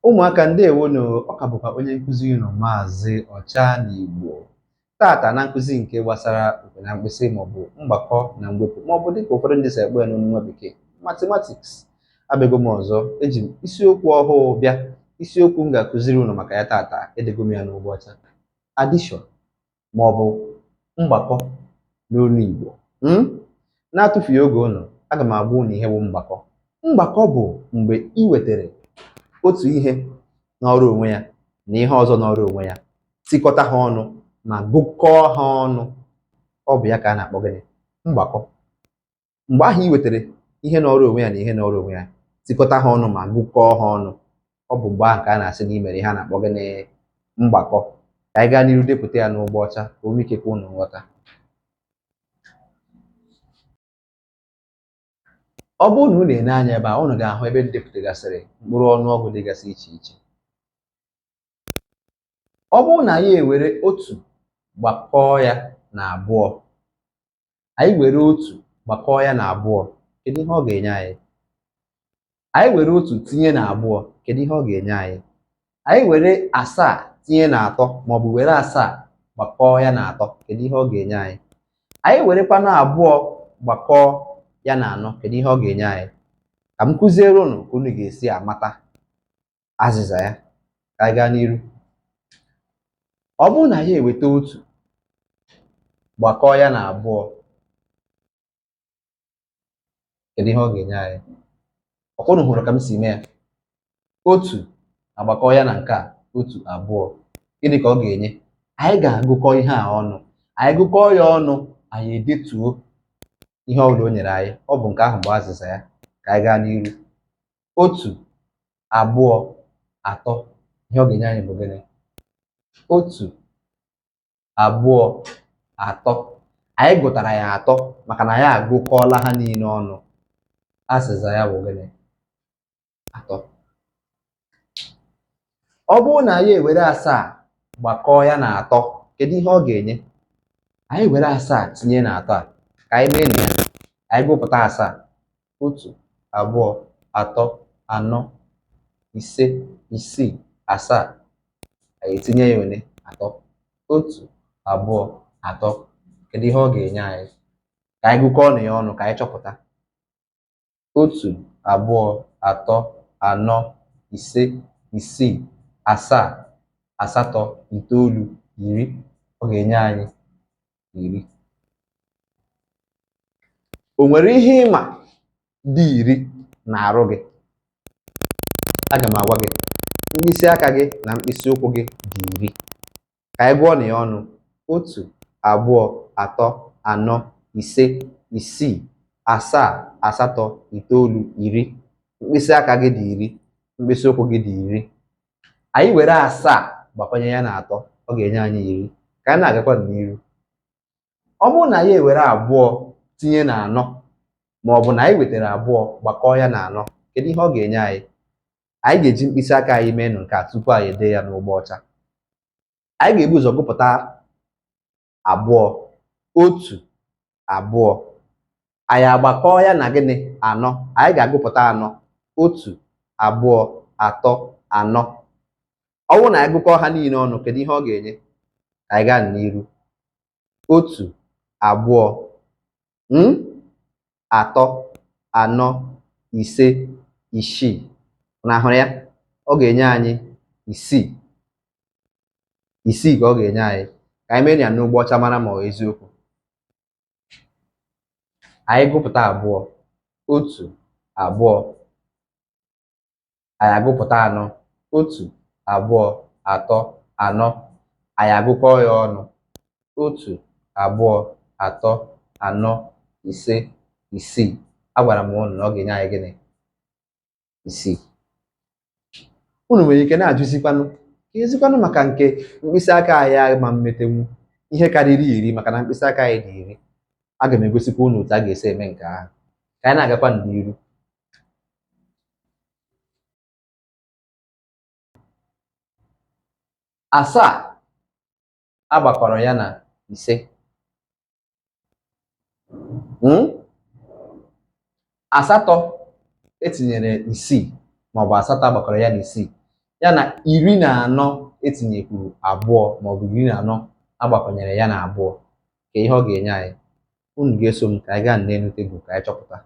Ụmụaka ndewonu. Ọ ka bụkwa onye nkụzi unu, Maazị Ọchanigbo. Tata na nkụzi nke gbasara okwe na mkpịsị, maọbụ mgbakọ na mwepụ, maọbụ dịka ụfọdụ ndị si akpọ ya n'onu nwa bekee, mathematics, abịago m ọzọ. Eji m isiokwu ọhụụ bịa. Isiokwu m ga-akụziri unu maka ya tata, edego m ya n'ụgbọ ọcha: addition maọbụ mgbakọ n'onu Igbo. Na-atụfughị oge unu, aga m agwa unu ihe bụ mgbakọ. Mgbakọ bụ mgbe ị wetara otu ihe n'ọrụ onwe ya na ihe ọzọ n'ọrụ onwe ya, tikọta ha ọnụ ma gụkọọ ha ọnụ. Ọ bụ ya ka a na-akpọ gịnị? Mgbakọ. Mgbe ahụ ị wetara ihe n'ọrụ onwe ya na ihe n'ọrụ onwe ya, tikọta ha ọnụ ma gụkọọ ha ọnụ, ọ bụ mgbe ahụ ka a na-asị na i mere ihe a na-akpọ gịnị? Mgbakọ. Ka anyị gaa n'iru depụta ya n'ụgbọ ọcha ka o nwee ike kwe unu nghọta. Ọ bụrụ na unu ene anya ebe a, unu ga-ahụ ebe m depụtagasịrị mkpụrụ ọnụọgụ dịgasị iche iche. Ọ bụrụ na anyị ewere otu gbakọọ ya na abụọ, anyị were otu gbakọọ ya na abụọ, kedu ihe ọ ga-enye anyị? Anyị were otu tinye na abụọ, kedu ihe ọ ga-enye anyị? Anyị were asaa tinye na atọ, maọbụ were asaa gbakọọ ya na atọ, kedu ihe ọ ga-enye anyị? Anyị werekwanụ abụọ gbakọọ ya na anọ, kedu ihe ọ ga-enye anyị? Ka m kụziere unu ka unu ga-esi amata azịza ya. Ka anyị gaa n'iru. Ọ bụrụ na anyị eweta otu gbakọọ ya na abụọ, kedu ihe ọ ga-enye anyị? Ọkwa unu hụrụ ka m si mee ya? Otu agbakọ ya na nke a, otu, abụọ, gịnị ka ọ ga-enye? Anyị ga-agụkọ ihe a ọnụ. Anyị gụkọọ ya ọnụ, anyị edetuo ihe ọ bụla o nyere anyị. Ọ bụ nke ahụ bụ azịza ya. Ka anyị gaa n'iru. Otu, abụọ, atọ, ihe ọ ga-enye anyị bụ gịnị? Otu, abụọ, atọ. Anyị gụtara ya atọ maka na anyị agụkọọla ha niile ọnụ. Azịza ya bụ gịnị? Atọ. Ọ bụrụ na anyị ewere asaa gbakọọ ya na atọ, kedu ihe ọ ga-enye? Anyị were asaa tinye na atọ a, ka anyị mee na ya. Anyị gụpụta asaa: otu, abụọ, atọ, anọ, ise, isii, asaa. Anyị etinye ya one? Atọ. Otu, abụọ, atọ. Kedu ihe ọ ga-enye anyị? Ka anyị gụkọọ na ya ọnụ ka anyị chọpụta. Otu, abụọ, atọ, anọ, ise, isii, asaa, asatọ, itoolu, iri. Ọ ga-enye anyị iri. O nwere ihe ịma dị iri na-arụ gị? Aga m agwa gị, mkpịsị aka gị na mkpịsị ụkwụ gị dị iri. Ka anyị gụọ na ya ọnụ: otu, abụọ, atọ, anọ, ise, isii, asaa, asatọ, itoolu, iri. Mkpịsị aka gị dị iri, mkpịsị ụkwụ gị dị iri. Anyị were asaa gbakwanye ya na atọ, ọ ga-enye anyị iri. Ka anyị na-agakwa n'iru. Ọ bụrụ na anyị ewere abụọ tinye na anọ, ma ọ bụ na anyị wetara abụọ gbakọọ ya na anọ, kedu ihe ọ ga-enye anyị? Anyị ga-eji mkpịsị aka anyị mee nke a tupu anyị edee ya n'ụgbọ ọcha. Anyị ga-ebu ụzọ gụpụta abụọ: otu, abụọ. Anyị agbakọọ ya na gịnị? Anọ. Anyị ga-agụpụta anọ: otu, abụọ, atọ, anọ. Ọ bụrụ na anyị gụkọọ ha niile ọnụ, kedu ihe ọ ga-enye? Ka anyị gaa n'iru. Otu, abụọ, atọ, anọ, ise, isii. Na ahụrụ ya, ọ ga-enye anyị isii. Isii ka ọ ga-enye anyị. Ka anyị mee ya n'ụgbọ ọcha mara ma ọ eziokwu. Anyị gụpụta abụọ: otu, abụọ. Anyị agụpụta anọ: otu, abụọ, atọ, anọ. Anyị agụkọọ ya ọnụ: otu, abụọ, atọ, anọ, ise, isii. Agwara m unu na ọ ga-enye anyị gịnị? Isii. Unu nwere ike na-ajụzikwanụ ka ezikwanụ maka nke mkpịsị aka anyị ma mmetenwu ihe karịrị iri, maka na mkpịsị aka anyị dị iri. Aga m egosikwa unu otu a ga-esi eme nke ahụ. Ka anyị na-agakwa n'iru. Asaa agbakọrọ ya na ise, asatọ etinyere isii, maọbụ asatọ agbakọrọ ya na isii, Ya na 14 etinyekwuru 2 maọbụ 14 agbakọnyere ya na 2, ka ihe ọ ga-enye anyị. Unu ga-eso m ka anyị gaa n'elu tebụl ka anyị chọpụta.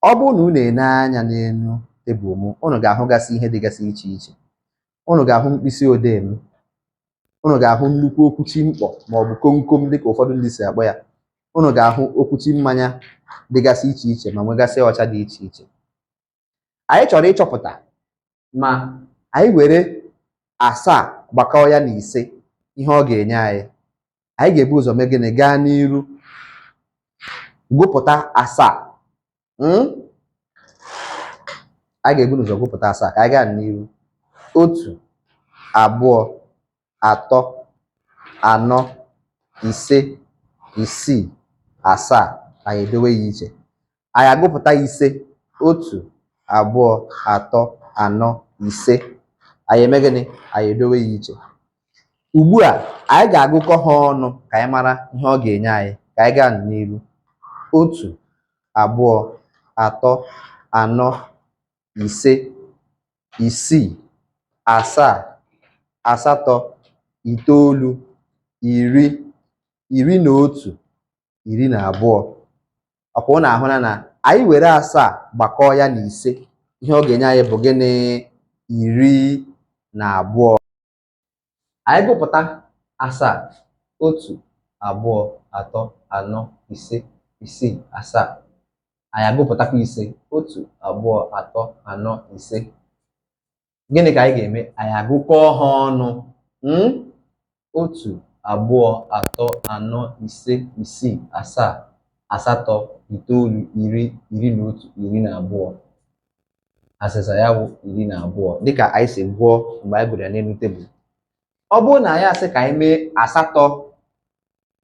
Ọ bụrụ na unu ene anya n'elu tebụl m, unu ga-ahụgasị ihe dịgasị iche iche. Unu ga-ahụ mkpịsị odee m, unu ga-ahụ nnukwu okwuchi mkpọ maọbụ komkom dịka ụfọdụ ndị si akpọ ya. Unu ga-ahụ okwuchi mmanya dịgasị iche iche ma nwegasị ọcha dị iche iche. Anyị chọrọ ịchọpụta ma anyị were 7 gbakọọ ya na 5, ihe ọ ga-enye anyị. Anyị ga-ebu ụzọ mee gịnị? Gaa n'iru gụpụta 7. Anyị ga-ebu ụzọ gụpụta 7 ka anyị gaa n'iru. 1, 2, 3, 4, 5, 6, 7. Anyị edowe ya iche. Anyị agụpụta 5. 1, 2, 3, 4, 5. Anyị eme gịnị? Anyị edowe ya iche. Ugbu a anyị ga-agụkọ ha ọnụ ka anyị mara ihe ọ ga-enye anyị. Ka anyị gaa n'iru. 1, 2, 3, 4, 5, 6, 7, 8, 9, 10, 11, 12. Ọkwa unu ahụla na anyị were 7 gbakọọ ya na 5, ihe ọ ga-enye anyị bụ gịnị? 12. Anyị gụpụta 7. 1, 2, 3, 4, 5, 6, 7. Anyị agụpụtakwa 5. 1, 2, 3, 4, 5. Gịnị ka anyị ga-eme? Anyị agụkọọ ha ọnụ. 1, 2, 3, 4, 5, 6, 7, 8, 9, 10, 11, 12. Azịza ya bụ 12 dịka anyị si gụọ mgbe anyị gụrụ ya n'elu tebụl. Ọ bụrụ na anyị asị ka anyị mee 8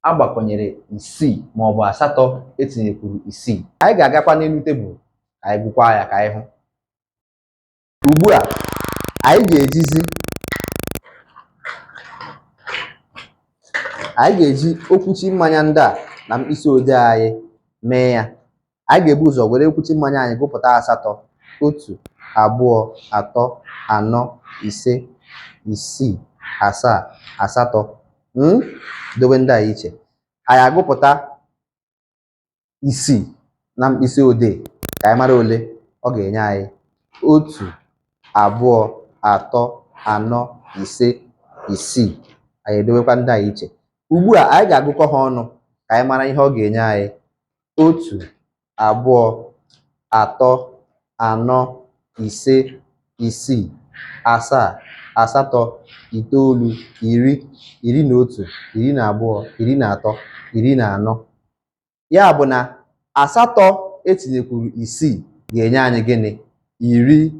agbakọnyere 6 maọbụ 8 etinyekwuru 6, anyị ga-agakwa n'elu tebụl ka anyị gụkwa ya ka anyị hụ. Ugbu a anyị ga-eji okwuchi mmanya ndị a na mkpịsị odee anyị mee ya. Anyị ga-ebu ụzọ were okwuchi mmanya anyị gụpụta 8. 1, 2, 3, 4, 5, 6, 7, 8. Dobe ndị a iche. Anyị agụpụta 6 na mkpịsị odee ka anyị mara ole ọ ga-enye anyị. 1, 2, 3, 4, 5, 6. Anyị edowekwa ndị a iche. Ugbu a anyị ga-agụkọ ha ọnụ ka anyị mara ihe ọ ga-enye anyị. 1, 2, 3, 4, 5, 6, 7, 8, 9, 10, 11, 12, 13, 14. Ya bụ na 8 etinyekwuru 6 ga-enye anyị gịnị? 14.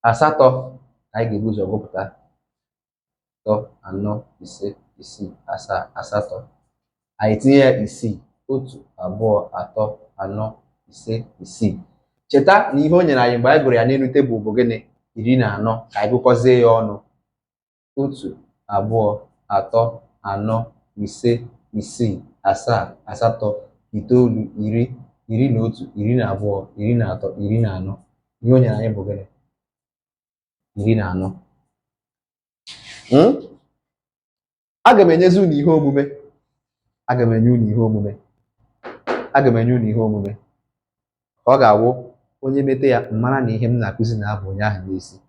8 anyị ga-ebu ụzọ gụpụta. 3, 4, 5, 6, 7, 8. Anyị tinye ya 6. 1, 2, 3, 4, 5, 6. Cheta na ihe o nyere anyị mgbe anyị gụrụ ya n'elu tebụl bụ gịnị? 14. Ka anyị gụkọzie ya ọnụ. 1, 2, 3, 4, 5, 6, 7, 8, 9, 10, 11, 12, 13, 14. Ihe o nyere anyị bụ gịnị? 14. Aga m enyezi unu ihe omume. Aga m enye unu ihe omume. Aga m enye unu ihe omume. Ka ọ ga-awụ onye mete ya mara na ihe m na-akụzi na-abụ onye ahụ n'isi.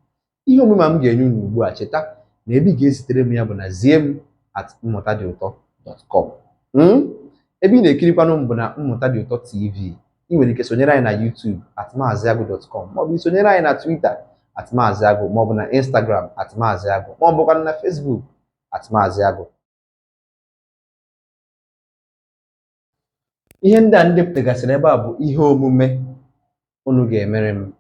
Ihe omume m ga-enye unu ugbu a, cheta na ebe ị ga-ezitere m ya bụ na zie m@mmụtadịụtọ.com. Ebe ị na-ekirikwanụ m bụ na Mmụta Dị Ụtọ TV. Ị nwere ike sonyere anyị na YouTube @maaziagụ.com maọbụ isonyere anyị na Twitter @maaziagụ maọbụ na Instagram @maaziagụ maọbụkwanụ na Facebook @maaziagụ. Ihe ndị a ndepụtagasịrị ebe a bụ ihe omume unu ga-emere m.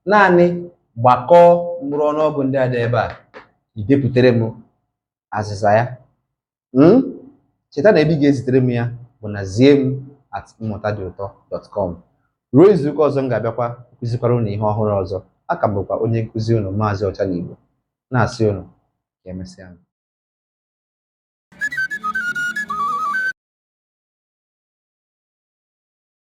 Naanị gbakọọ mkpụrụ ọnụọgụ ndị a dị ebe a, idepụtere m azịza ya. Cheta na ebe ị ga-ezitere m ya bụ na zie m @mmụtadịụtọ.com. Ruo izuụka ọzọ m ga-abịakwa kụzikwara unu ihe ọhụrụ ọzọ. Aka m bụkwa onye nkụzi unu, Maazị Ọchanigbo, na-asị unu ka emesịa.